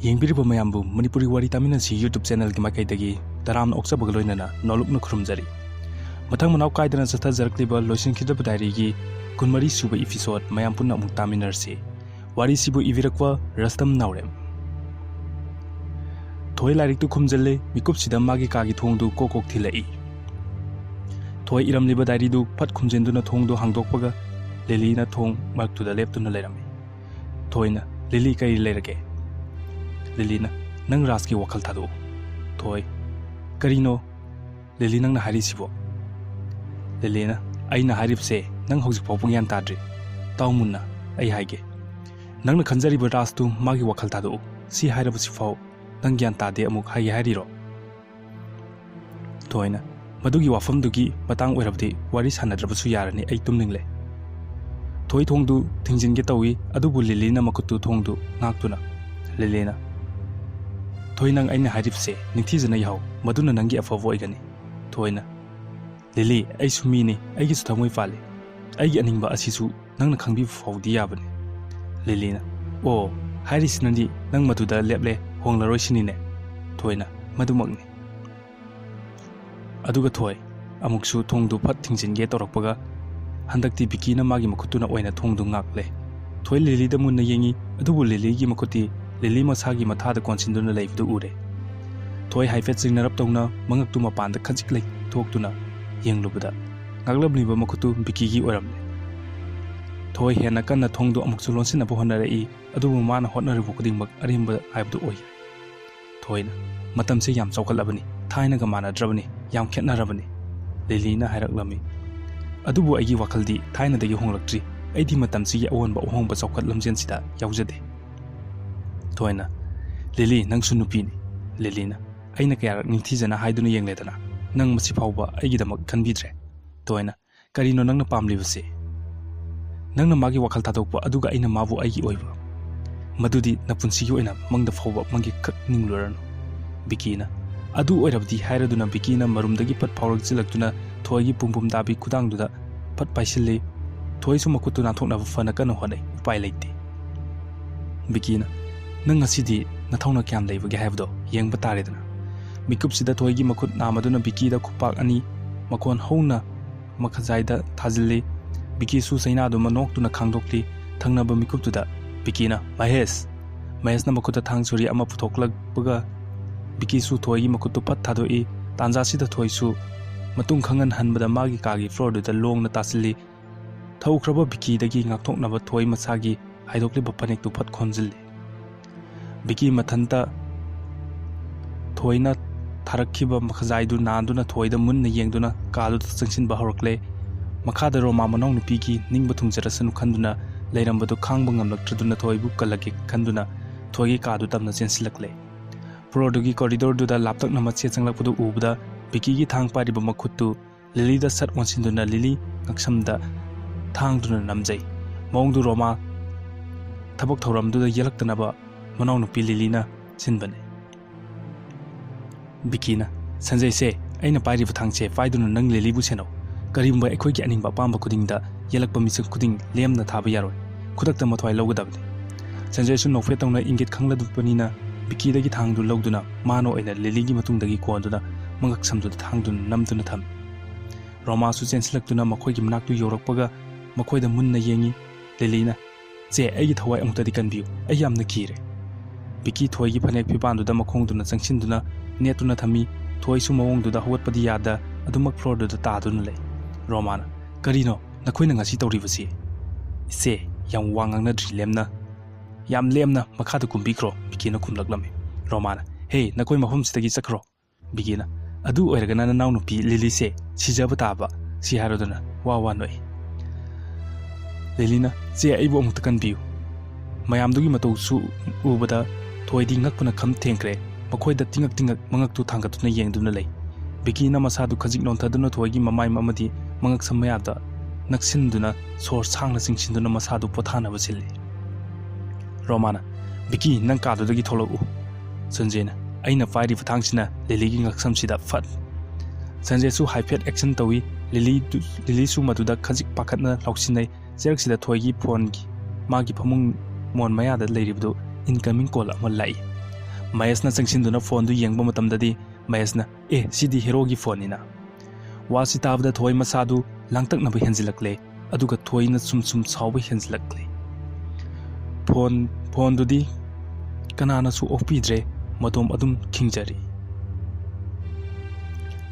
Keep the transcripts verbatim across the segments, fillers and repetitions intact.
ꯌꯦꯡꯕꯤꯔꯤꯕ ꯃꯌꯥꯝꯕꯨ ꯃꯅꯤꯄꯨꯔꯤ ꯋꯥꯔꯤ ꯇꯥꯃꯤꯟꯅꯁꯤ YouTube channelꯒꯤ ꯃꯥꯏꯀꯩꯗꯒꯤ ꯇꯔꯥꯝꯅ ꯑꯣꯛꯆꯕꯒ ꯂꯣꯏꯅꯅ ꯅꯣꯂꯨꯛꯅ ꯈꯨꯔꯨꯝꯖꯔꯤ꯫ ꯃꯊꯪ ꯃꯅꯥꯎ ꯀꯥꯏꯗꯅ ꯆꯠꯊꯖꯔꯛꯂꯤꯕ ꯂꯣꯏꯁꯤꯟꯈꯤꯗ꯭ꯔꯕ diaryꯒꯤ ꯀꯨꯟꯃꯔꯤ ꯁꯨꯕ episode ꯃꯌꯥꯝ ꯄꯨꯟꯅ ꯑꯃꯨꯛ ꯇꯥꯃꯤꯟꯅꯔꯁꯤ꯫ ꯋꯥꯔꯤꯁꯤꯕꯨ ꯏꯕꯤꯔꯛꯄ ꯔꯁꯇꯝ ꯅꯥꯎꯔꯦꯝ꯫ ꯊꯣꯏ ꯂꯥꯏꯔꯤꯛꯇꯨ ꯈꯨꯝꯖꯤꯜꯂꯦ꯫ ꯃꯤꯀꯨꯞꯁꯤꯗ ꯃꯥꯒꯤ ꯀꯥꯒꯤ ꯊꯣꯡꯗꯨ ꯀꯣꯛ ꯀꯣꯛ ꯊꯤꯜꯂꯛꯏ꯫ ꯊꯣꯏ ꯏꯔꯝꯂꯤꯕ diaryꯗꯨ ꯐꯠ ꯈꯨꯝꯖꯤꯟꯗꯨꯅ ꯊꯣꯡꯗꯨ ꯍꯥꯡꯗꯣꯛꯄꯒ ꯂꯤꯂꯤꯅ ꯊꯣꯡ ꯃꯔꯛꯇꯨꯗ ꯂꯦꯞꯇꯨꯅ ꯂꯩꯔꯝꯃꯤ꯫ ꯊꯣꯏꯅ, "ꯂꯤꯂꯤ, ꯀꯔꯤ ꯂꯩꯔꯒꯦ?" ꯂꯤꯂꯤꯅ, "ꯅꯪ ꯔꯥꯖꯀꯤ ꯋꯥꯈꯜ ꯊꯥꯗꯣꯛꯎ꯫" ꯊꯣꯏ, "ꯀꯔꯤꯅꯣ ꯂꯤꯂꯤ ꯅꯪꯅ ꯍꯥꯏꯔꯤꯁꯤꯕꯣ?" ꯂꯤꯂꯤꯅ, "ꯑꯩꯅ ꯍꯥꯏꯔꯤꯕꯁꯦ ꯅꯪ ꯍꯧꯖꯤꯛ ꯐꯥꯎꯕ ꯒ꯭ꯌꯥꯟ ꯇꯥꯗ꯭ꯔꯤ꯫ ꯇꯥꯎ ꯃꯨꯟꯅ, ꯑꯩ ꯍꯥꯏꯒꯦ꯫ ꯅꯪꯅ ꯈꯟꯖꯔꯤꯕ ꯔꯥꯖꯇꯨ ꯃꯥꯒꯤ ꯋꯥꯈꯜ ꯊꯥꯗꯣꯛꯎ꯫ ꯁꯤ ꯍꯥꯏꯔꯕꯁꯤ ꯐꯥꯎ ꯅꯪ ꯒ꯭ꯌꯥꯟ ꯇꯥꯗꯦ ꯑꯃꯨꯛ ꯍꯥꯏꯒꯦ ꯍꯥꯏꯔꯤꯔꯣ?" ꯊꯣꯏꯅ, "ꯃꯗꯨꯒꯤ ꯋꯥꯐꯝꯗꯨꯒꯤ ꯃꯇꯥꯡ ꯑꯣꯏꯔꯕꯗꯤ ꯋꯥꯔꯤ ꯁꯥꯟꯅꯗ꯭ꯔꯕꯁꯨ ꯌꯥꯔꯅꯤ, ꯑꯩ ꯇꯨꯝꯅꯤꯡꯂꯦ꯫" ꯊꯣꯏ ꯊꯣꯡꯗꯨ ꯊꯤꯡꯖꯤꯟꯒꯦ ꯇꯧꯏ, ꯑꯗꯨꯕꯨ ꯂꯤꯂꯤꯅ ꯃꯈꯨꯠꯇꯨ ꯊꯣꯡꯗꯨ ꯉꯥꯛꯇꯨꯅ, ꯂꯤꯂꯤꯅ, "ꯊꯣꯏ, ꯅꯪ ꯑꯩꯅ ꯍꯥꯏꯔꯤꯕꯁꯦ ꯅꯤꯡꯊꯤꯖꯅ ꯌꯥꯍꯧ, ꯃꯗꯨꯅ ꯅꯪꯒꯤ ꯑꯐꯕ ꯑꯣꯏꯒꯅꯤ꯫" ꯊꯣꯏꯅ, "ꯂꯤꯂꯤ, ꯑꯩꯁꯨ ꯃꯤꯅꯤ, ꯑꯩꯒꯤꯁꯨ ꯊꯃꯣꯏ ꯄꯥꯜꯂꯤ꯫ ꯑꯩꯒꯤ ꯑꯅꯤꯡꯕ ꯑꯁꯤꯁꯨ ꯅꯪꯅ ꯈꯪꯕꯤꯕ ꯐꯥꯎꯗꯤ ꯌꯥꯕꯅꯤ꯫" ꯂꯤꯂꯤꯅ, "ꯑꯣ, ꯍꯥꯏꯔꯤꯁꯤꯅꯗꯤ ꯅꯪ ꯃꯗꯨꯗ ꯂꯦꯞꯂꯦ, ꯍꯣꯡꯂꯔꯣꯏ ꯁꯤꯅꯤꯅꯦ?" ꯊꯣꯏꯅ, "ꯃꯗꯨꯃꯛꯅꯤ꯫" ꯑꯗꯨꯒ ꯊꯣꯏ ꯑꯃꯨꯛꯁꯨ ꯊꯣꯡꯗꯨ ꯐꯠ ꯊꯤꯡꯖꯤꯟꯒꯦ ꯇꯧꯔꯛꯄꯒ, ꯍꯟꯗꯛꯇꯤ ꯕꯤꯀꯤꯅ ꯃꯥꯒꯤ ꯃꯈꯨꯠꯇꯨꯅ ꯑꯣꯏꯅ ꯊꯣꯡꯗꯨ ꯉꯥꯛꯂꯦ꯫ ꯊꯣꯏ ꯂꯤꯂꯤꯗ ꯃꯨꯟꯅ ꯌꯦꯡꯉꯤ, ꯑꯗꯨꯕꯨ ꯂꯤꯂꯤꯒꯤ ꯃꯈꯨꯠꯇꯤ ꯂꯤꯂꯤ ꯃꯁꯥꯒꯤ ꯃꯊꯥꯗ ꯀꯣꯟꯁꯤꯟꯗꯨꯅ ꯂꯩꯕꯗꯨ ꯎꯔꯦ꯫ ꯊꯣꯏ ꯍꯥꯏꯐꯦꯠ ꯆꯤꯡꯅꯔꯞ ꯇꯧꯅ ꯃꯉꯛꯇꯨ ꯃꯄꯥꯟꯗ ꯈꯖꯤꯛ ꯂꯩꯊꯣꯛꯇꯨꯅ ꯌꯦꯡꯂꯨꯕꯗ, ꯉꯥꯛꯂꯝꯂꯤꯕ ꯃꯈꯨꯠꯇꯨ ꯕꯤꯀꯤꯒꯤ ꯑꯣꯏꯔꯝꯂꯦ꯫ ꯊꯣꯏ ꯍꯦꯟꯅ ꯀꯟꯅ ꯊꯣꯡꯗꯨ ꯑꯃꯨꯛꯁꯨ ꯂꯣꯟꯁꯤꯟꯅꯕ ꯍꯣꯠꯅꯔꯛꯏ, ꯑꯗꯨꯕꯨ ꯃꯥꯅ ꯍꯣꯠꯅꯔꯤꯕ ꯈꯨꯗꯤꯡꯃꯛ ꯑꯔꯦꯝꯕ ꯍꯥꯏꯕꯗꯨ ꯑꯣꯏꯈ꯭ꯔꯦ꯫ ꯊꯣꯏꯅ, "ꯃꯇꯝꯁꯦ ꯌꯥꯝ ꯆꯥꯎꯈꯠꯂꯕꯅꯤ, ꯊꯥꯏꯅꯒ ꯃꯥꯟꯅꯗ꯭ꯔꯕꯅꯤ, ꯌꯥꯝ ꯈꯦꯠꯅꯔꯕꯅꯤ꯫" ꯂꯤꯂꯤꯅ ꯍꯥꯏꯔꯛꯂꯝꯃꯤ꯫ "ꯑꯗꯨꯕꯨ ꯑꯩꯒꯤ ꯋꯥꯈꯜꯗꯤ ꯊꯥꯏꯅꯗꯒꯤ ꯍꯣꯡꯂꯛꯇ꯭ꯔꯤ꯫ ꯑꯩꯗꯤ ꯃꯇꯝꯁꯤꯒꯤ ꯑꯑꯣꯟꯕ ꯑꯍꯣꯡꯕ ꯆꯥꯎꯈꯠ ꯂꯝꯖꯦꯜꯁꯤꯗ ꯌꯥꯎꯖꯗꯦ꯫" ꯊꯣꯏꯅ, "ꯂꯤꯂꯤ, ꯅꯪꯁꯨ ꯅꯨꯄꯤꯅꯤ꯫" ꯂꯤꯂꯤꯅ, "ꯑꯩꯅ ꯀꯌꯥꯔꯛ ꯅꯤꯡꯊꯤꯖꯅ ꯍꯥꯏꯗꯨꯅ ꯌꯦꯡꯂꯦꯗꯅ, ꯅꯪ ꯃꯁꯤ ꯐꯥꯎꯕ ꯑꯩꯒꯤꯗꯃꯛ ꯈꯟꯕꯤꯗ꯭ꯔꯦ꯫" ꯊꯣꯏꯅ, "ꯀꯔꯤꯅꯣ ꯅꯪꯅ ꯄꯥꯝꯂꯤꯕꯁꯦ? ꯅꯪꯅ ꯃꯥꯒꯤ ꯋꯥꯈꯜ ꯊꯥꯗꯣꯛꯄ, ꯑꯗꯨꯒ ꯑꯩꯅ ꯃꯥꯕꯨ ꯑꯩꯒꯤ ꯑꯣꯏꯕ, ꯃꯗꯨꯗꯤ ꯅꯄꯨꯟꯁꯤꯒꯤ ꯑꯣꯏꯅ ꯃꯪꯗ ꯐꯥꯎꯕ ꯃꯪꯒꯤ ꯈꯛ ꯅꯤꯡꯂꯨꯔꯅꯨ꯫" ꯕꯤꯀꯤꯅ, "ꯑꯗꯨ ꯑꯣꯏꯔꯕꯗꯤ?" ꯍꯥꯏꯔꯗꯨꯅ ꯕꯤꯀꯤꯅ ꯃꯔꯨꯝꯗꯒꯤ ꯐꯠ ꯐꯥꯎꯔꯛꯆꯤꯜꯂꯛꯇꯨꯅ ꯊꯣꯏꯒꯤ ꯄꯨꯝꯕꯨꯝ ꯇꯥꯕꯤ ꯈꯨꯗꯥꯡꯗꯨꯗ ꯐꯠ ꯄꯥꯏꯁꯤꯜꯂꯤ꯫ ꯊꯣꯏꯁꯨ ꯃꯈꯨꯠꯇꯨ ꯅꯥꯟꯊꯣꯛꯅꯕ ꯐꯅ ꯀꯟꯅ ꯍꯣꯠꯅꯩ, ꯎꯄꯥꯏ ꯂꯩꯇꯦ꯫ ꯕꯤꯀꯤꯅ, "ꯅꯪ ꯉꯁꯤꯗꯤ ꯅꯊꯧꯅ ꯀꯌꯥꯝ ꯂꯩꯕꯒꯦ ꯍꯥꯏꯕꯗꯣ ꯌꯦꯡꯕ ꯇꯥꯔꯦꯗꯅ꯫ ꯃꯤꯀꯨꯞꯁꯤꯗ ꯊꯣꯏꯒꯤ ꯃꯈꯨꯠ ꯅꯥꯝꯃꯗꯨꯅ ꯕꯤꯀꯤꯗ ꯈꯨꯄꯥꯛ ꯑꯅꯤ ꯃꯈꯣꯟ ꯍꯧꯅ ꯃꯈꯖꯥꯏꯗ ꯊꯥꯖꯤꯜꯂꯤ꯫ ꯕꯤꯀꯤꯁꯨ ꯆꯩꯅꯥꯗꯨ ꯃꯅꯣꯛꯇꯨꯅ ꯈꯥꯡꯗꯣꯛꯂꯤ꯫ ꯊꯪꯅꯕ ꯃꯤꯀꯨꯞꯇꯨꯗ ꯕꯤꯀꯤꯅ, "ꯃꯍꯦꯁ!" ꯃꯍꯦꯁꯅ ꯃꯈꯨꯠꯇ ꯊꯥꯡ ꯁꯨꯔꯤ ꯑꯃ ꯄꯨꯊꯣꯛꯂꯛꯄꯒ ꯕꯤꯀꯤꯁꯨ ꯊꯣꯏꯒꯤ ꯃꯈꯨꯠꯇꯨ ꯐꯠ ꯊꯥꯗꯣꯛꯏ꯫ ꯇꯥꯟꯖꯥꯁꯤꯗ ꯊꯣꯏꯁꯨ ꯃꯇꯨꯡ ꯈꯪꯍꯟ ꯍꯟꯕꯗ ꯃꯥꯒꯤ ꯀꯥꯒꯤ ꯐ꯭ꯂꯣꯔꯗꯨꯗ ꯂꯣꯡꯅ ꯇꯥꯁꯤꯜꯂꯤ꯫ ꯊꯧꯈ꯭ꯔꯕ ꯕꯤꯀꯤꯗꯒꯤ ꯉꯥꯛꯊꯣꯛꯅꯕ ꯊꯣꯏ ꯃꯁꯥꯒꯤ ꯍꯥꯏꯗꯣꯛꯂꯤꯕ ꯐꯅꯦꯛꯇꯨ ꯐꯠ ꯈꯣꯝꯖꯤꯜꯂꯤ꯫ ꯕꯤꯀꯤ ꯃꯊꯟꯇ ꯊꯣꯏꯅ ꯊꯥꯔꯛꯈꯤꯕ ꯃꯈꯖꯥꯏꯗꯨ ꯅꯥꯟꯗꯨꯅ ꯊꯣꯏꯗ ꯃꯨꯟꯅ ꯌꯦꯡꯗꯨꯅ ꯀꯥꯗꯨꯗ ꯆꯪꯁꯤꯟꯕ ꯍꯧꯔꯛꯂꯦ꯫ ꯃꯈꯥꯗ ꯔꯣꯃꯥ ꯃꯅꯥꯎꯅꯨꯄꯤꯒꯤ ꯅꯤꯡꯕ ꯊꯨꯡꯖꯔꯁꯅꯨ ꯈꯟꯗꯨꯅ ꯂꯩꯔꯝꯕꯗꯨ ꯈꯥꯡꯕ ꯉꯝꯂꯛꯇ꯭ꯔꯗꯨꯅ ꯊꯣꯏꯕꯨ ꯀꯜꯂꯒꯦ ꯈꯟꯗꯨꯅ ꯊꯣꯏꯒꯤ ꯀꯥꯗꯨ ꯇꯞꯅ ꯆꯦꯟꯁꯤꯜꯂꯛꯂꯦ꯫ ꯐ꯭ꯂꯣꯔꯗꯨꯒꯤ ꯀꯣꯔꯤꯗꯣꯔꯗꯨꯗ ꯂꯥꯞꯇꯛꯅ ꯃꯆꯦꯠ ꯆꯪꯂꯛꯄꯗꯨ ꯎꯕꯗ ꯕꯤꯀꯤꯒꯤ ꯊꯥꯡ ꯄꯥꯏꯔꯤꯕ ꯃꯈꯨꯠꯇꯨ ꯂꯤꯂꯤꯗ ꯁꯠ ꯑꯣꯟꯁꯤꯟꯗꯨꯅ ꯂꯤꯂꯤ ꯉꯛꯁꯝꯗ ꯊꯥꯡꯗꯨꯅ ꯅꯝꯖꯩ꯫ ꯃꯑꯣꯡꯗꯨ ꯔꯣꯃꯥ ꯊꯕꯛ ꯊꯧꯔꯝꯗꯨꯗ ꯌꯦꯜꯂꯛꯇꯅꯕ ꯃꯅꯥꯎꯅꯨꯄꯤ ꯂꯤꯂꯤꯅ ꯁꯤꯟꯕꯅꯤ꯫ ꯕꯤꯀꯤꯅ, "ꯁꯟꯖꯌꯁꯦ, ꯑꯩꯅ ꯄꯥꯏꯔꯤꯕ ꯊꯥꯡꯁꯦ ꯄꯥꯏꯗꯨꯅ ꯅꯪ ꯂꯤꯂꯤꯕꯨ ꯁꯦꯟꯅꯧ꯫ ꯀꯔꯤꯒꯨꯝꯕ ꯑꯩꯈꯣꯏꯒꯤ ꯑꯅꯤꯡꯕ ꯑꯄꯥꯝꯕ ꯈꯨꯗꯤꯡꯗ ꯌꯦꯜꯂꯛꯄ ꯃꯤꯁꯛ ꯈꯨꯗꯤꯡ ꯂꯦꯝꯅ ꯊꯥꯕ ꯌꯥꯔꯣꯏ꯫ ꯈꯨꯗꯛꯇ ꯃꯊ꯭ꯋꯥꯏ ꯂꯧꯒꯗꯕꯅꯤ꯫" ꯁꯟꯖꯌꯁꯨ ꯅꯣꯛꯐꯦꯠ ꯇꯧꯅ ꯏꯪꯒꯤꯠ ꯈꯪꯂꯗꯕꯅꯤꯅ ꯕꯤꯀꯤꯗꯒꯤ ꯊꯥꯡꯗꯨ ꯂꯧꯗꯨꯅ ꯃꯥꯅ ꯑꯣꯏꯅ ꯂꯤꯂꯤꯒꯤ ꯃꯇꯨꯡꯗꯒꯤ ꯀꯣꯟꯗꯨꯅ ꯃꯉꯛꯁꯝꯗꯨꯗ ꯊꯥꯡꯗꯨꯅ ꯅꯝꯗꯨꯅ ꯊꯝꯃꯤ꯫ ꯔꯣꯃꯥꯁꯨ ꯆꯦꯟꯁꯤꯜꯂꯛꯇꯨꯅ ꯃꯈꯣꯏꯒꯤ ꯃꯅꯥꯛꯇꯨ ꯌꯧꯔꯛꯄꯒ ꯃꯈꯣꯏꯗ ꯃꯨꯟꯅ ꯌꯦꯡꯉꯤ꯫ ꯂꯤꯂꯤꯅ, "ꯆꯦ, ꯑꯩꯒꯤ ꯊꯋꯥꯏ ꯑꯃꯨꯛꯇꯗꯤ ꯀꯟꯕꯤꯌꯨ, ꯑꯩ ꯌꯥꯝꯅ ꯀꯤꯔꯦ꯫" ꯕꯤꯀꯤ ꯊꯣꯏꯒꯤ ꯐꯅꯦꯛ ꯐꯤꯕꯥꯟꯗꯨꯗ ꯃꯈꯣꯡꯗꯨꯅ ꯆꯪꯁꯤꯟꯗꯨꯅ ꯅꯦꯠꯇꯨꯅ ꯊꯝꯃꯤ꯫ ꯊꯣꯏꯁꯨ ꯃꯑꯣꯡꯗꯨꯗ ꯍꯧꯒꯠꯄꯗꯤ ꯌꯥꯗ ꯑꯗꯨꯃꯛ ꯐ꯭ꯂꯣꯔꯗꯨꯗ ꯇꯥꯗꯨꯅ ꯂꯩ꯫ ꯔꯣꯃꯥꯅ, "ꯀꯔꯤꯅꯣ ꯅꯈꯣꯏꯅ ꯉꯁꯤ ꯇꯧꯔꯤꯕꯁꯤ?" "ꯏꯆꯦ, ꯌꯥꯝ ꯋꯥ ꯉꯥꯡꯅꯗ꯭ꯔꯤ, ꯂꯦꯝꯅ, ꯌꯥꯝ ꯂꯦꯝꯅ ꯃꯈꯥꯗ ꯀꯨꯝꯕꯤꯈ꯭ꯔꯣ," ꯕꯤꯀꯤꯅ ꯈꯨꯝꯂꯛꯂꯝꯃꯤ꯫ ꯔꯣꯃꯥꯅ, "ꯍꯦ, ꯅꯈꯣꯏ ꯃꯐꯝꯁꯤꯗꯒꯤ ꯆꯠꯈ꯭ꯔꯣ꯫" ꯕꯤꯀꯤꯅ, "ꯑꯗꯨ ꯑꯣꯏꯔꯒꯅ ꯅꯅꯥꯎꯅꯨꯄꯤ ꯂꯤꯂꯤꯁꯦ ꯁꯤꯖꯕ ꯇꯥꯕ," ꯁꯤ ꯍꯥꯏꯔꯗꯨꯅ ꯋꯥ ꯋꯥ ꯅꯣꯛꯏ꯫ ꯂꯤꯂꯤꯅ, "ꯆꯦ, ꯑꯩꯕꯨ ꯑꯃꯨꯛꯇ ꯀꯟꯕꯤꯌꯨ꯫" ꯃꯌꯥꯝꯗꯨꯒꯤ ꯃꯇꯧꯁꯨ ꯎꯕꯗ ꯊꯣꯏꯗꯤ ꯉꯛꯄꯅ ꯈꯝ ꯊꯦꯡꯈ꯭ꯔꯦ꯫ ꯃꯈꯣꯏꯗ ꯇꯤꯡꯉꯛ ꯇꯤꯡꯉꯛ ꯃꯉꯛꯇꯨ ꯊꯥꯡꯒꯠꯇꯨꯅ ꯌꯦꯡꯗꯨꯅ ꯂꯩ꯫ ꯕꯤꯀꯤꯅ ꯃꯁꯥꯗꯨ ꯈꯖꯤꯛ ꯅꯣꯟꯊꯗꯨꯅ ꯊꯣꯏꯒꯤ ꯃꯃꯥꯏ ꯑꯃꯗꯤ ꯃꯉꯛꯁꯝ ꯃꯌꯥꯗ ꯅꯛꯁꯤꯟꯗꯨꯅ ꯁꯣꯔ ꯁꯥꯡꯅ ꯆꯤꯡꯁꯤꯟꯗꯨꯅ ꯃꯁꯥꯗꯨ ꯄꯣꯊꯥꯅꯕ ꯁꯤꯜꯂꯤ꯫ ꯔꯣꯃꯥꯅ, "ꯕꯤꯀꯤ, ꯅꯪ ꯀꯥꯗꯨꯗꯒꯤ ꯊꯣꯛꯂꯛꯎ꯫" ꯁꯟꯖꯦꯅ, "ꯑꯩꯅ ꯄꯥꯏꯔꯤꯕ ꯊꯥꯡꯁꯤꯅ ꯂꯤꯂꯤꯒꯤ ꯉꯛꯁꯝꯁꯤꯗ ꯐꯠ꯫" ꯁꯟꯖꯦꯁꯨ ꯍꯥꯏꯐꯦꯠ ꯑꯦꯛꯁꯟ ꯇꯧꯏ꯫ ꯂꯤꯂꯤꯗꯨ-, ꯂꯤꯂꯤꯁꯨ ꯃꯗꯨꯗ ꯈꯖꯤꯛ ꯄꯥꯈꯠꯅ ꯂꯥꯎꯁꯤꯟꯅꯩ꯫ ꯆꯦꯔꯛꯁꯤꯗ ꯊꯣꯏꯒꯤ ꯐꯣꯟꯒꯤ, ꯃꯥꯒꯤ ꯐꯃꯨꯡ ꯃꯣꯟ ꯃꯌꯥꯗ ꯂꯩꯔꯤꯕꯗꯨ ꯏꯟꯀꯃꯤꯡ ꯀꯣꯜ ꯑꯃ ꯂꯥꯛꯏ꯫ ꯃꯍꯦꯁꯅ ꯆꯪꯁꯤꯟꯗꯨꯅ ꯐꯣꯟꯗꯨ ꯌꯦꯡꯕ ꯃꯇꯝꯗꯗꯤ ꯃꯍꯦꯁꯅ, "ꯑꯦ, ꯁꯤꯗꯤ ꯍꯦꯔꯣꯒꯤ ꯐꯣꯟꯅꯤꯅ"꯫ ꯋꯥꯁꯤ ꯇꯥꯕꯗ ꯊꯣꯏ ꯃꯁꯥꯗꯨ ꯂꯥꯡꯇꯛꯅꯕ ꯍꯦꯟꯖꯤꯜꯂꯛꯂꯦ, ꯑꯗꯨꯒ ꯊꯣꯏꯅ ꯁꯨꯝ ꯁꯨꯝ ꯁꯥꯎꯕ ꯍꯦꯟꯖꯤꯜꯂꯛꯂꯦ꯫ ꯐꯣꯟ, ꯐꯣꯟꯗꯨꯗꯤ ꯀꯅꯥꯅꯁꯨ ꯑꯣꯛꯄꯤꯗ꯭ꯔꯦ, ꯃꯇꯣꯝ ꯑꯗꯨꯝ ꯈꯤꯡꯖꯔꯤ꯫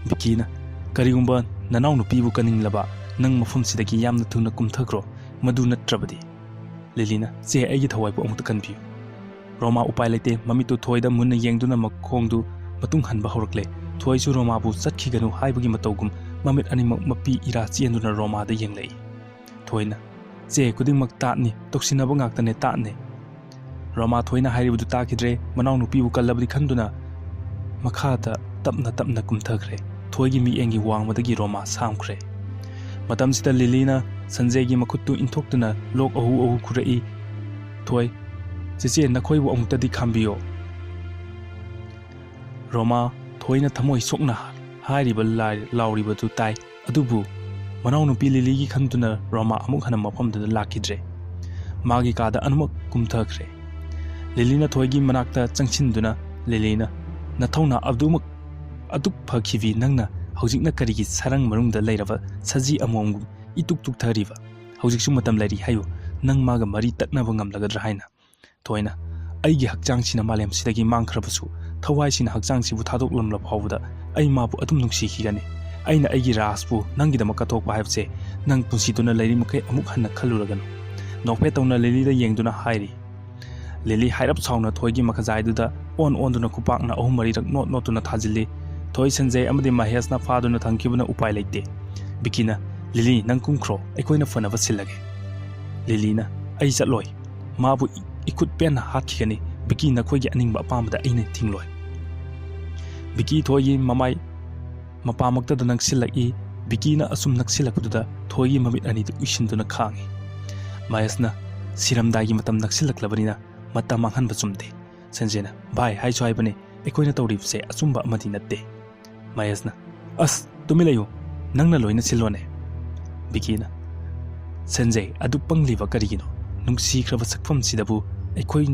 ꯕꯤꯀꯤꯅ, "ꯀꯔꯤꯒꯨꯝꯕ ꯅꯅꯥꯎꯅꯨꯄꯤꯕꯨ ꯀꯟꯅꯤꯡꯂꯕ ꯅꯪ ꯃꯐꯝꯁꯤꯗꯒꯤ ꯌꯥꯝꯅ ꯊꯨꯅ ꯀꯨꯝꯊꯈ꯭ꯔꯣ, ꯃꯗꯨ ꯅꯠꯇ꯭ꯔꯕꯗꯤ"꯫ ꯂꯤꯂꯤꯅ, "ꯆꯦ, ꯑꯩꯒꯤ ꯊꯋꯥꯏꯕꯨ ꯑꯃꯨꯛꯇ ꯀꯟꯕꯤꯌꯨ"꯫ ꯔꯣꯃꯥ ꯎꯄꯥꯏ ꯂꯩꯇꯦ, ꯃꯃꯤꯠꯇꯨ ꯊꯣꯏꯗ ꯃꯨꯟꯅ ꯌꯦꯡꯗꯨꯅ ꯃꯈꯣꯡꯗꯨ ꯃꯇꯨꯡ ꯍꯟꯕ ꯍꯧꯔꯛꯂꯦ꯫ ꯊꯣꯏꯁꯨ ꯔꯣꯃꯥꯕꯨ ꯆꯠꯈꯤꯒꯅꯨ ꯍꯥꯏꯕꯒꯤ ꯃꯇꯧꯒꯨꯝ ꯃꯃꯤꯠ ꯑꯅꯤꯃꯛ ꯃꯄꯤ ꯏꯔꯥ ꯆꯦꯟꯗꯨꯅ ꯔꯣꯃꯥꯗ ꯌꯦꯡꯂꯛꯏ꯫ ꯊꯣꯏꯅ, "ꯆꯦ, ꯈꯨꯗꯤꯡꯃꯛ ꯇꯥꯠꯅꯤ, ꯇꯧꯁꯤꯟꯅꯕ ꯉꯥꯛꯇꯅꯦ, ꯇꯥꯠꯅꯦ"꯫ ꯔꯣꯃꯥ ꯊꯣꯏꯅ ꯍꯥꯏꯔꯤꯕꯗꯨ ꯇꯥꯈꯤꯗ꯭ꯔꯦ, ꯃꯅꯥꯎꯅꯨꯄꯤꯕꯨ ꯀꯜꯂꯕꯗꯤ ꯈꯟꯗꯨꯅ ꯃꯈꯥꯗ ꯇꯞꯅ ꯇꯞꯅ ꯀꯨꯝꯊꯈ꯭ꯔꯦ꯫ ꯊꯣꯏꯒꯤ ꯃꯤꯠꯌꯦꯡꯒꯤ ꯋꯥꯡꯃꯗꯒꯤ ꯔꯣꯃꯥ ꯁꯥꯝꯈ꯭ꯔꯦ꯫ ꯃꯇꯝꯁꯤꯗ ꯂꯤꯂꯤꯅ ꯁꯟꯖꯦꯒꯤ ꯃꯈꯨꯠꯇꯨ ꯏꯟꯊꯣꯛꯇꯨꯅ ꯂꯣꯛ ꯑꯍꯨ ꯑꯍꯨ ꯈꯨꯔꯛꯏ꯫ "ꯊꯣꯏ, ꯆꯦꯆꯦ, ꯅꯈꯣꯏꯕꯨ ꯑꯃꯨꯛꯇꯗꯤ ꯈꯥꯝꯕꯤꯌꯣ"꯫ ꯔꯣꯃꯥ ꯊꯣꯏꯅ ꯊꯃꯣꯏ ꯁꯣꯛꯅ ꯍꯥꯏꯔꯤꯕ ꯂꯥꯏ-, ꯂꯥꯎꯔꯤꯕꯗꯨ ꯇꯥꯏ꯫ ꯑꯗꯨꯕꯨ ꯃꯅꯥꯎꯅꯨꯄꯤ ꯂꯤꯂꯤꯒꯤ ꯈꯟꯗꯨꯅ ꯔꯣꯃꯥ ꯑꯃꯨꯛ ꯍꯟꯅ ꯃꯐꯝꯗꯨꯗ ꯂꯥꯛꯈꯤꯗ꯭ꯔꯦ꯫ ꯃꯥꯒꯤ ꯀꯥꯗ ꯑꯗꯨꯃꯛ ꯀꯨꯝꯊꯈ꯭ꯔꯦ꯫ ꯂꯤꯂꯤꯅ ꯊꯣꯏꯒꯤ ꯃꯅꯥꯛꯇ ꯆꯪꯁꯤꯟꯗꯨꯅ ꯂꯤꯂꯤꯅ, "ꯅꯊꯧꯅꯥ ꯑꯗꯨꯃꯛ ꯑꯗꯨꯛ ꯐꯈꯤꯕꯤ ꯅꯪꯅ ꯍꯧꯖꯤꯛꯅ ꯀꯔꯤꯒꯤ ꯁꯔꯪ ꯃꯅꯨꯡꯗ ꯂꯩꯔꯕ ꯁꯖꯤ ꯑꯃꯣꯝꯒꯨꯝ ꯏꯇꯨꯛ ꯇꯨꯛꯊꯔꯤꯕ? ꯍꯧꯖꯤꯛꯁꯨ ꯃꯇꯝ ꯂꯩꯔꯤ ꯍꯥꯏꯌꯨ, ꯅꯪ ꯃꯥꯒ ꯃꯔꯤ ꯇꯠꯅꯕ ꯉꯝꯂꯒꯗ꯭ꯔꯥ ꯍꯥꯏꯅ?" ꯊꯣꯏꯅ, "ꯑꯩꯒꯤ ꯍꯛꯆꯥꯡꯁꯤꯅ ꯃꯥꯂꯦꯝꯁꯤꯗꯒꯤ ꯃꯥꯡꯈ꯭ꯔꯕꯁꯨ, ꯊꯋꯥꯏꯁꯤꯅ ꯍꯛꯆꯥꯡꯁꯤꯕꯨ ꯊꯥꯗꯣꯛꯂꯝꯂ ꯐꯥꯎꯕꯗ ꯑꯩ ꯃꯥꯕꯨ ꯑꯗꯨꯝ ꯅꯨꯡꯁꯤꯈꯤꯒꯅꯤ꯫ ꯑꯩꯅ ꯑꯩꯒꯤ ꯔꯥꯖꯄꯨ ꯅꯪꯒꯤꯗꯃꯛ ꯀꯠꯊꯣꯛꯄ ꯍꯥꯏꯕꯁꯦ ꯅꯪ ꯄꯨꯟꯁꯤꯗꯨꯅ ꯂꯩꯔꯤꯃꯈꯩ ꯑꯃꯨꯛ ꯍꯟꯅ ꯈꯜꯂꯨꯔꯒꯅꯨ"꯫ ꯅꯣꯛꯐꯦꯠ ꯇꯧꯅ ꯂꯤꯂꯤꯗ ꯌꯦꯡꯗꯨꯅ ꯍꯥꯏꯔꯤ꯫ ꯂꯤꯂꯤ ꯍꯥꯏꯔꯞ ꯁꯥꯎꯅ ꯊꯣꯏꯒꯤ ꯃꯈꯖꯥꯏꯗꯨꯗ ꯑꯣꯟ ꯑꯣꯟꯗꯨꯅ ꯈꯨꯄꯥꯛꯅ ꯑꯍꯨꯝ ꯃꯔꯤꯔꯛ ꯅꯣꯠ ꯅꯣꯠꯇꯨꯅ ꯊꯥꯖꯤꯜꯂꯤ꯫ ꯊꯣꯏ, ꯁꯟꯖꯦ ꯑꯃꯗꯤ ꯃꯍꯦꯁꯅ ꯐꯥꯗꯨꯅ ꯊꯝꯈꯤꯕꯅ ꯎꯄꯥꯏ ꯂꯩꯇꯦ꯫ ꯕꯤꯀꯤꯅ, "ꯂꯤꯂꯤ, ꯅꯪ ꯀꯨꯝꯈ꯭ꯔꯣ, ꯑꯩꯈꯣꯏꯅ ꯐꯅꯕ ꯁꯤꯜꯂꯒꯦ"꯫ ꯂꯤꯂꯤꯅ, "ꯑꯩ ꯆꯠꯂꯣꯏ꯫ ꯃꯥꯕꯨ ꯏ-, ꯏꯈꯨꯠ ꯄꯦꯟꯅ ꯍꯥꯠꯈꯤꯒꯅꯤ꯫ ꯕꯤꯀꯤ, ꯅꯈꯣꯏꯒꯤ ꯑꯅꯤꯡꯕ ꯑꯄꯥꯝꯕꯗ ꯑꯩꯅ ꯊꯤꯡꯂꯣꯏ"꯫ ꯕꯤꯀꯤ ꯊꯣꯏꯒꯤ ꯃꯃꯥꯏ ꯃꯄꯥꯃꯛꯇꯗ ꯅꯛꯁꯤꯜꯂꯛꯏ꯫ ꯕꯤꯀꯤꯅ ꯑꯁꯨꯝ ꯅꯛꯁꯤꯜꯂꯛꯄꯗꯨꯗ ꯊꯣꯏꯒꯤ ꯃꯃꯤꯠ ꯑꯅꯤꯗꯨ ꯎꯏꯁꯤꯟꯗꯨꯅ ꯈꯥꯡꯏ꯫ ꯃꯍꯦꯁꯅ, "ꯁꯤꯔꯝꯗꯥꯏꯒꯤ ꯃꯇꯝ ꯅꯛꯁꯤꯜꯂꯛꯂꯕꯅꯤꯅ ꯃꯇꯝ ꯃꯥꯡꯍꯟꯕ ꯆꯨꯝꯗꯦ"꯫ ꯁꯟꯖꯦꯅ, "ꯚꯥꯏ, ꯍꯥꯏꯁꯨ ꯍꯥꯏꯕꯅꯤ, ꯑꯩꯈꯣꯏꯅ ꯇꯧꯔꯤꯕꯁꯦ ꯑꯆꯨꯝꯕ ꯑꯃꯗꯤ ꯅꯠꯇꯦ"꯫ ꯃꯍꯦꯁꯅ, "ꯑꯁ, ꯇꯨꯃꯤꯟ ꯂꯩꯌꯨ, ꯅꯪꯅ ꯂꯣꯏꯅ ꯁꯤꯜꯂꯣꯅꯦ"꯫ ꯕꯤꯀꯤꯅ, "ꯁꯟꯖꯦ, ꯑꯗꯨ ꯄꯪꯂꯤꯕ ꯀꯔꯤꯒꯤꯅꯣ? ꯅꯨꯡꯁꯤꯈ꯭ꯔꯕ ꯁꯛꯐꯝꯁꯤꯗꯕꯨ ꯑꯩꯈꯣꯏ,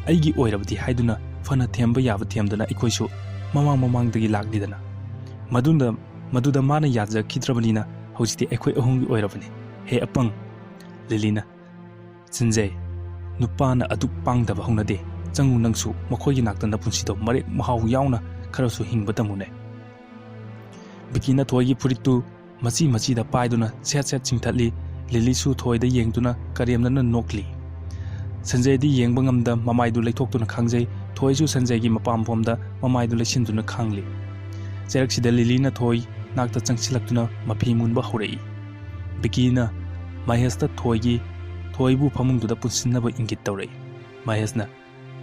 ꯑꯩꯒꯤ ꯑꯣꯏꯔꯕꯗꯤ ꯍꯥꯏꯗꯨꯅ ꯐꯅ ꯊꯦꯝꯕ ꯌꯥꯕ ꯊꯦꯝꯗꯨꯅ ꯑꯩꯈꯣꯏꯁꯨ ꯃꯃꯥꯡ ꯃꯃꯥꯡꯗꯒꯤ ꯂꯥꯛꯂꯤꯗꯅ꯫ ꯃꯗꯨꯗ, ꯃꯗꯨꯗ ꯃꯥꯅ ꯌꯥꯖꯈꯤꯗ꯭ꯔꯕꯅꯤꯅ ꯍꯧꯖꯤꯛꯇꯤ ꯑꯩꯈꯣꯏ ꯑꯍꯨꯝꯒꯤ ꯑꯣꯏꯔꯕꯅꯤ꯫ ꯍꯦ ꯑꯄꯪ!" ꯂꯤꯂꯤꯅ, "ꯁꯟꯖꯌ, ꯅꯨꯄꯥꯅ ꯑꯗꯨꯛ ꯄꯥꯡꯗꯕ ꯍꯧꯅꯗꯦ꯫ ꯆꯪꯉꯨ ꯅꯪꯁꯨ, ꯃꯈꯣꯏꯒꯤ ꯅꯥꯛꯇ ꯅꯄꯨꯟꯁꯤꯗꯣ ꯃꯔꯦꯛ ꯃꯍꯥꯎ ꯌꯥꯎꯅ ꯈꯔꯁꯨ ꯍꯤꯡꯕ ꯇꯝꯃꯨꯅꯦ꯫" ꯕꯤꯀꯤꯅ ꯊꯣꯏꯒꯤ ꯐꯨꯔꯤꯠꯇꯨ ꯃꯆꯤ ꯃꯆꯤꯗ ꯄꯥꯏꯗꯨꯅ ꯁꯦꯠ ꯁꯦꯠ ꯆꯤꯡꯊꯠꯂꯤ꯫ ꯂꯤꯂꯤꯁꯨ ꯊꯣꯏꯗ ꯌꯦꯡꯗꯨꯅ ꯀꯔꯦꯝꯅꯅ ꯅꯣꯛꯂꯤ꯫ ꯁꯟꯖꯌꯗꯤ ꯌꯦꯡꯕ ꯉꯝꯗ ꯃꯃꯥꯏꯗꯨ ꯂꯩꯊꯣꯛꯇꯨꯅ ꯈꯥꯡꯖꯩ꯫ ꯊꯣꯏꯁꯨ ꯁꯟꯖꯌꯒꯤ ꯃꯄꯥꯝꯕꯣꯝꯗ ꯃꯃꯥꯏꯗꯨ ꯂꯩꯁꯤꯟꯗꯨꯅ ꯈꯥꯡꯂꯤ꯫ ꯆꯩꯔꯛꯁꯤꯗ ꯂꯤꯂꯤꯅ ꯊꯣꯏ ꯅꯥꯛꯇ ꯆꯪꯁꯤꯜꯂꯛꯇꯨꯅ ꯃꯐꯤ ꯃꯨꯟꯕ ꯍꯧꯔꯛꯏ꯫ ꯕꯤꯀꯤꯅ ꯃꯍꯦꯁꯇ ꯊꯣꯏꯒꯤ, ꯊꯣꯏꯕꯨ ꯐꯃꯨꯡꯗꯨꯗ ꯄꯨꯟꯁꯤꯟꯅꯕ ꯏꯪꯒꯤꯠ ꯇꯧꯔꯛꯏ꯫ ꯃꯍꯦꯁꯅ,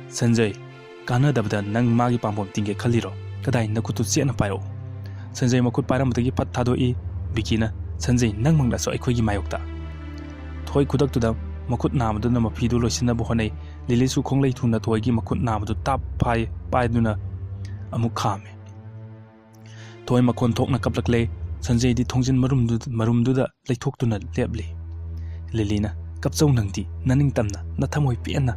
"ꯁꯟꯖꯌ, ꯀꯥꯟꯅꯗꯕꯗ ꯅꯪ ꯃꯥꯒꯤ ꯄꯥꯝꯕꯣꯝ ꯇꯤꯡꯒꯦ ꯈꯜꯂꯤꯔꯣ? ꯀꯗꯥꯏ, ꯅꯈꯨꯠꯇꯨ ꯆꯦꯠꯅ ꯄꯥꯏꯔꯛꯎ꯫" ꯁꯟꯖꯌ ꯃꯈꯨꯠ ꯄꯥꯏꯔꯝꯕꯗꯒꯤ ꯐꯠ ꯊꯥꯗꯣꯛꯏ꯫ ꯕꯤꯀꯤꯅ, "ꯁꯟꯖꯌ, ꯅꯪꯃꯛꯅꯁꯨ ꯑꯩꯈꯣꯏꯒꯤ ꯃꯥꯌꯣꯛꯇ?" ꯊꯣꯏ ꯈꯨꯗꯛꯇꯨꯗ ꯃꯈꯨꯠ ꯅꯥꯕꯗꯨꯅ ꯃꯐꯤꯗꯨ ꯂꯣꯏꯁꯤꯟꯅꯕ ꯍꯣꯠꯅꯩ꯫ ꯂꯤꯂꯤꯁꯨ ꯈꯣꯡꯂꯩ ꯊꯨꯅ ꯊꯣꯏꯒꯤ ꯃꯈꯨꯠ ꯅꯥꯕꯗꯨ ꯇꯥꯞ ꯐꯥꯏ ꯄꯥꯏꯗꯨꯅ ꯑꯃꯨꯛ ꯈꯥꯝꯃꯤ꯫ ꯊꯣꯏ ꯃꯈꯣꯟ ꯊꯣꯛꯅ ꯀꯞꯂꯛꯂꯦ꯫ ꯁꯟꯖꯌꯗꯤ ꯊꯣꯡꯖꯤꯟ ꯃꯔꯨꯝꯗꯨ-, ꯃꯔꯨꯝꯗꯨꯗ ꯂꯩꯊꯣꯛꯇꯨꯅ ꯂꯦꯞꯂꯤ꯫ ꯂꯤꯂꯤꯅ, "ꯀꯞꯆꯧ ꯅꯪꯗꯤ, ꯅꯅꯤꯡꯇꯝꯅ, ꯅꯊꯃꯣꯏ ꯄꯦꯟꯅ꯫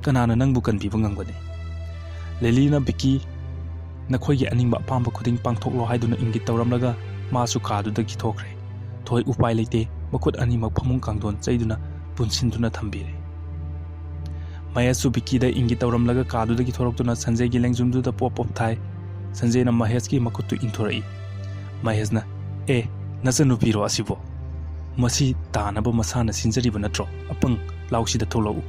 ꯀꯅꯥꯅ ꯅꯪꯕꯨ ꯀꯟꯕꯤꯕ ꯉꯝꯒꯅꯤ?" ꯂꯤꯂꯤꯅ ꯕꯤꯀꯤ, "ꯅꯈꯣꯏꯒꯤ ꯑꯅꯤꯡꯕ ꯑꯄꯥꯝꯕ ꯈꯨꯗꯤꯡ ꯄꯥꯡꯊꯣꯛꯂꯣ" ꯍꯥꯏꯗꯨꯅ ꯏꯪꯒꯤꯠ ꯇꯧꯔꯝꯂꯒ ꯃꯥꯁꯨ ꯀꯥꯗꯨꯗꯒꯤ ꯊꯣꯛꯈ꯭ꯔꯦ꯫ ꯊꯣꯏ ꯎꯄꯥꯏ ꯂꯩꯇꯦ, ꯃꯈꯨꯠ ꯑꯅꯤꯃꯛ ꯐꯃꯨꯡ ꯀꯥꯡꯊꯣꯟ ꯆꯩꯗꯨꯅ ꯄꯨꯟꯁꯤꯟꯗꯨꯅ ꯊꯝꯕꯤꯔꯦ꯫ ꯃꯍꯦꯁꯁꯨ ꯕꯤꯀꯤꯗ ꯏꯪꯒꯤꯠ ꯇꯧꯔꯝꯂꯒ ꯀꯥꯗꯨꯗꯒꯤ ꯊꯣꯔꯛꯇꯨꯅ ꯁꯟꯖꯌꯒꯤ ꯂꯦꯡꯖꯨꯝꯗꯨꯗ ꯄꯣꯞ ꯄꯣꯞ ꯊꯥꯏ꯫ ꯁꯟꯖꯌꯅ ꯃꯍꯦꯁꯀꯤ ꯃꯈꯨꯠꯇꯨ ꯏꯟꯊꯣꯔꯛꯏ꯫ ꯃꯍꯦꯁꯅ, "ꯑꯦ, ꯅꯆꯟꯅꯨꯄꯤꯔꯣ ꯑꯁꯤꯕꯣ? ꯃꯁꯤ ꯇꯥꯅꯕ ꯃꯁꯥꯅ ꯁꯤꯟꯖꯔꯤꯕ ꯅꯠꯇ꯭ꯔꯣ? ꯑꯄꯪ, ꯂꯥꯎꯁꯤꯗ ꯊꯣꯛꯂꯛꯎ꯫"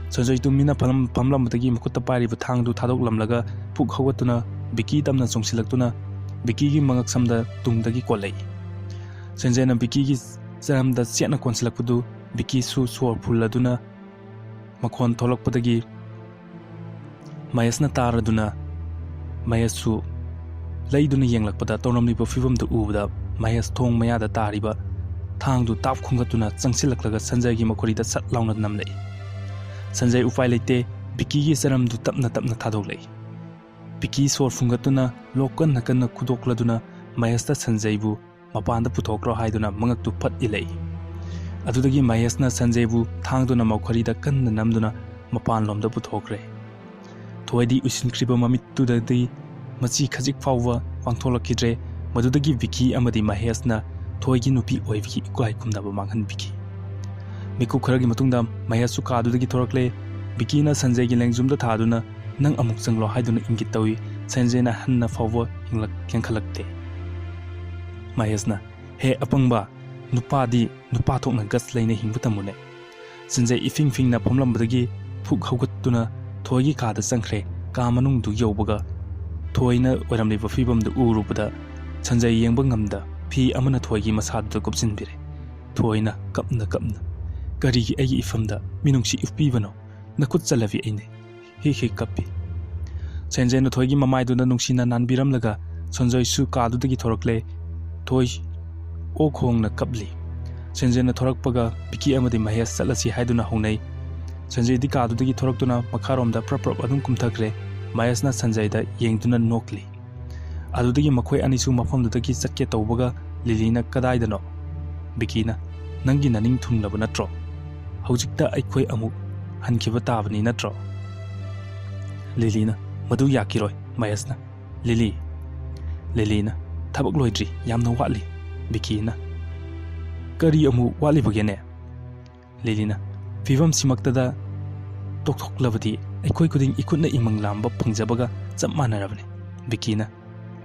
ꯁꯟꯖꯌ ꯇꯨꯃꯤꯟꯅ ꯐꯝꯂꯝ-, ꯐꯝꯂꯝꯕꯗꯒꯤ ꯃꯈꯨꯠꯇ ꯄꯥꯏꯔꯤꯕ ꯊꯥꯡꯗꯨ ꯊꯥꯗꯣꯛꯂꯝꯂꯒ ꯄꯨꯛ ꯍꯧꯒꯠꯇꯨꯅ ꯕꯤꯀꯤ ꯇꯝꯅ ꯆꯣꯡꯁꯤꯜꯂꯛꯇꯨꯅ ꯕꯤꯀꯤꯒꯤ ꯃꯉꯛꯁꯝꯗ ꯇꯨꯡꯗꯒꯤ ꯀꯣꯜꯂꯛꯏ꯫ ꯁꯟꯖꯌꯅ ꯕꯤꯀꯤꯒꯤ ꯆꯔꯝꯗ ꯆꯦꯠꯅ ꯀꯣꯟꯁꯤꯜꯂꯛꯄꯗꯨ ꯕꯤꯀꯤꯁꯨ ꯁꯣꯔ ꯐꯨꯜꯂꯗꯨꯅ ꯃꯈꯣꯟ ꯊꯣꯛꯂꯛꯄꯗꯒꯤ ꯃꯍꯦꯁꯅ ꯇꯥꯔꯗꯨꯅ ꯃꯍꯦꯁꯁꯨ ꯂꯩꯗꯨꯅ ꯌꯦꯡꯂꯛꯄꯗ ꯇꯧꯔꯝꯂꯤꯕ ꯐꯤꯕꯝꯗꯨ ꯎꯕꯗ ꯃꯍꯦꯁ ꯊꯣꯡ ꯃꯌꯥꯗ ꯇꯥꯔꯤꯕ ꯊꯥꯡꯗꯨ ꯇꯥꯞ ꯈꯨꯝꯒꯠꯇꯨꯅ ꯆꯪꯁꯤꯜꯂꯛꯂꯒ ꯁꯟꯖꯌꯒꯤ ꯃꯈꯣꯔꯤꯗ ꯁꯠ ꯂꯥꯎꯅ ꯅꯝꯂꯛꯏ꯫ ꯁꯟꯖꯌ ꯎꯄꯥꯏ ꯂꯩꯇꯦ, ꯕꯤꯀꯤꯒꯤ ꯆꯔꯝꯗꯨ ꯇꯞꯅ ꯇꯞꯅ ꯊꯥꯗꯣꯛꯂꯛꯏ꯫ ꯕꯤꯀꯤ ꯁꯣꯔ ꯐꯨꯡꯒꯠꯇꯨꯅ ꯂꯣꯛ ꯀꯟꯅ ꯀꯟꯅ ꯈꯨꯗꯣꯛꯂꯗꯨꯅ ꯃꯍꯦꯁꯇ ꯁꯟꯖꯌꯕꯨ ꯃꯄꯥꯟꯗ ꯄꯨꯊꯣꯛꯈ꯭ꯔꯣ ꯍꯥꯏꯗꯨꯅ ꯃꯉꯛꯇꯨ ꯐꯠ ꯏꯜꯂꯛꯏ꯫ ꯑꯗꯨꯗꯒꯤ ꯃꯍꯦꯁꯅ ꯁꯟꯖꯌꯕꯨ ꯊꯥꯡꯗꯨꯅ ꯃꯈꯣꯔꯤꯗ ꯀꯟꯅ ꯅꯝꯗꯨꯅ ꯃꯄꯥꯟꯂꯣꯝꯗ ꯄꯨꯊꯣꯛꯈ꯭ꯔꯦ꯫ ꯊꯣꯏꯗꯤ ꯎꯏꯁꯤꯟꯈ꯭ꯔꯤꯕ ꯃꯃꯤꯠꯇꯨꯗꯗꯤ ꯃꯆꯤ ꯈꯖꯤꯛ ꯐꯥꯎꯕ ꯄꯥꯡꯊꯣꯛꯂꯛꯈꯤꯗ꯭ꯔꯦ꯫ ꯃꯗꯨꯗꯒꯤ ꯚꯤꯀꯤ ꯑꯃꯗꯤ ꯃꯍꯦꯁꯅ ꯊꯣꯏꯒꯤ ꯅꯨꯄꯤ ꯑꯣꯏꯕꯒꯤ ꯏꯀꯥꯏ ꯈꯨꯝꯅꯕ ꯃꯥꯡꯍꯟꯕꯤꯈꯤ꯫ ꯃꯤꯀꯨꯞ ꯈꯔꯒꯤ ꯃꯇꯨꯡꯗ ꯃꯍꯦꯁꯁꯨ ꯀꯥꯗꯨꯗꯒꯤ ꯊꯣꯔꯛꯂꯦ꯫ ꯚꯤꯀꯤꯅ ꯁꯟꯖꯌꯒꯤ ꯂꯦꯡꯖꯨꯝꯗ ꯊꯥꯗꯨꯅ "ꯅꯪ ꯑꯃꯨꯛ ꯆꯪꯂꯣ" ꯍꯥꯏꯗꯨꯅ ꯏꯪꯒꯤꯠ ꯇꯧꯏ꯫ ꯁꯟꯖꯌꯅ ꯍꯟꯅ ꯐꯥꯎꯕ ꯌꯦꯡꯂꯛ-, ꯌꯦꯡꯈꯠꯂꯛꯇꯦ꯫ ꯃꯍꯦꯁꯅ, "ꯍꯦ ꯑꯄꯪꯕ, ꯅꯨꯄꯥꯗꯤ ꯅꯨꯄꯥ ꯊꯣꯛꯅ ꯒꯠꯁ ꯂꯩꯅ ꯍꯤꯡꯕ ꯇꯝꯃꯨꯅꯦ"꯫ ꯁꯟꯖꯌ ꯏꯐꯤꯡ ꯐꯤꯡꯅ ꯐꯝꯂꯝꯕꯗꯒꯤ ꯐꯨꯛ ꯍꯧꯒꯠꯇꯨꯅ ꯊꯣꯏꯒꯤ ꯀꯥꯗ ꯆꯪꯈ꯭ꯔꯦ꯫ ꯀꯥ ꯃꯅꯨꯡꯗꯨ ꯌꯧꯕꯒ ꯊꯣꯏꯅ ꯑꯣꯏꯔꯝꯂꯤꯕ ꯐꯤꯕꯝꯗꯨ ꯎꯔꯨꯕꯗ ꯁꯟꯖꯌ ꯌꯦꯡꯕ ꯉꯝꯗ ꯐꯤ ꯑꯃꯅ ꯊꯣꯏꯒꯤ ꯃꯁꯥꯗꯨꯗ ꯀꯨꯞꯁꯤꯟꯕꯤꯔꯦ꯫ ꯊꯣꯏꯅ ꯀꯞꯅ ꯀꯞꯅ, "ꯀꯔꯤꯒꯤ ꯑꯩꯒꯤ ꯏꯐꯝꯗ ꯃꯤꯅꯨꯡꯁꯤ ꯎꯠꯄꯤꯕꯅꯣ? ꯅꯈꯨꯠ ꯆꯠꯂꯕꯤ ꯑꯩꯅꯦ"꯫ ꯍꯤꯛ ꯍꯤꯛ ꯀꯞꯄꯤ꯫ ꯁꯟꯖꯌꯅ ꯊꯣꯏꯒꯤ ꯃꯃꯥꯏꯗꯨꯗ ꯅꯨꯡꯁꯤꯅ ꯅꯥꯟꯕꯤꯔꯝꯂꯒ ꯁꯟꯖꯌꯁꯨ ꯀꯥꯗꯨꯗꯒꯤ ꯊꯣꯔꯛꯂꯦ꯫ ꯊꯣꯏ ꯑꯣꯛ ꯈꯣꯡꯅ ꯀꯞꯂꯤ꯫ ꯁꯟꯖꯌꯅ ꯊꯣꯔꯛꯄꯒ ꯚꯤꯀꯤ ꯑꯃꯗꯤ ꯃꯍꯦꯁ ꯆꯠꯂꯁꯤ ꯍꯥꯏꯗꯨꯅ ꯍꯧꯅꯩ꯫ ꯁꯟꯖꯌꯗꯤ ꯀꯥꯗꯨꯗꯒꯤ ꯊꯣꯔꯛꯇꯨꯅ ꯃꯈꯥꯔꯣꯝꯗ ꯄ꯭ꯔꯞ ꯄ꯭ꯔꯞ ꯑꯗꯨꯝ ꯀꯨꯝꯊꯈ꯭ꯔꯦ꯫ ꯃꯍꯦꯁꯅ ꯁꯟꯖꯌꯗ ꯌꯦꯡꯗꯨꯅ ꯅꯣꯛꯂꯤ꯫ ꯑꯗꯨꯗꯒꯤ ꯃꯈꯣꯏ ꯑꯅꯤꯁꯨ ꯃꯐꯝꯗꯨꯗꯒꯤ ꯆꯠꯀꯦ ꯇꯧꯕꯒ ꯂꯤꯂꯤꯅ, "ꯀꯗꯥꯏꯗꯅꯣ?" ꯚꯤꯀꯤꯅ, "ꯅꯪꯒꯤ ꯅꯅꯤꯡ ꯊꯨꯡꯂꯕ ꯅꯠꯇ꯭ꯔꯣ? ꯍꯧꯖꯤꯛꯇ ꯑꯩꯈꯣꯏ ꯑꯃꯨꯛ ꯍꯟꯈꯤꯕ ꯇꯥꯕꯅꯤ ꯅꯠꯇ꯭ꯔꯣ?" ꯂꯤꯂꯤꯅ, "ꯃꯗꯨ ꯌꯥꯈꯤꯔꯣꯏ, ꯃꯍꯦꯁꯅ"꯫ ꯂꯤꯂꯤ, ꯂꯤꯂꯤꯅ, "ꯊꯕꯛ ꯂꯣꯏꯗ꯭ꯔꯤ, ꯌꯥꯝꯅ ꯋꯥꯠꯂꯤ"꯫ ꯚꯤꯀꯤꯅ, "ꯀꯔꯤ ꯑꯃꯨꯛ ꯋꯥꯠꯂꯤꯕꯒꯦꯅꯦ?" ꯂꯤꯂꯤꯅ, "ꯐꯤꯕꯝꯁꯤꯃꯛꯇꯗ ꯇꯣꯛꯊꯣꯛꯂꯕꯗꯤ ꯑꯩꯈꯣꯏ ꯈꯨꯗꯤꯡ ꯏꯈꯨꯠꯅ ꯏꯃꯪ ꯂꯥꯝꯕ ꯐꯪꯖꯕꯒ ꯆꯞ ꯃꯥꯟꯅꯔꯕꯅꯤ"꯫ ꯚꯤꯀꯤꯅ,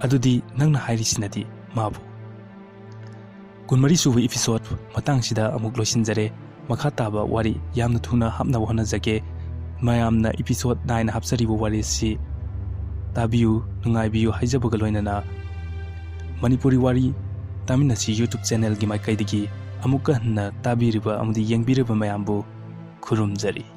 "ꯑꯗꯨꯗꯤ ꯅꯪꯅ ꯍꯥꯏꯔꯤꯁꯤꯅꯗꯤ ꯃꯥꯕꯨ"꯫ ꯀꯨꯟꯃꯔꯤ ꯁꯨꯕ episode ꯃꯇꯥꯡꯁꯤꯗ ꯑꯃꯨꯛ ꯂꯣꯏꯁꯤꯟꯖꯔꯦ꯫ ꯃꯈꯥ ꯇꯥꯕ ꯋꯥꯔꯤ ꯌꯥꯝꯅ ꯊꯨꯅ ꯍꯥꯞꯅꯕ ꯍꯣꯠꯅꯖꯒꯦ꯫ ꯃꯌꯥꯝꯅ episode ꯅꯥꯏꯅ ꯍꯥꯞꯆꯔꯤꯕ ꯋꯥꯔꯤꯁꯤ ꯇꯥꯕꯤꯌꯨ, ꯅꯨꯡꯉꯥꯏꯕꯤꯌꯨ ꯍꯥꯏꯖꯕꯒ ꯂꯣꯏꯅꯅ ꯃꯅꯤꯄꯨꯔꯤ ꯋꯥꯔꯤ ꯇꯥꯃꯤꯟꯅꯁꯤ YouTube channelꯒꯤ ꯃꯥꯏꯀꯩꯗꯒꯤ ꯑꯃꯨꯛꯀ ꯍꯟꯅ ꯇꯥꯕꯤꯔꯤꯕ ꯑꯃꯗꯤ ꯌꯦꯡꯕꯤꯔꯤꯕ ꯃꯌꯥꯝꯕꯨ ꯈꯨꯔꯨꯝꯖꯔꯤ꯫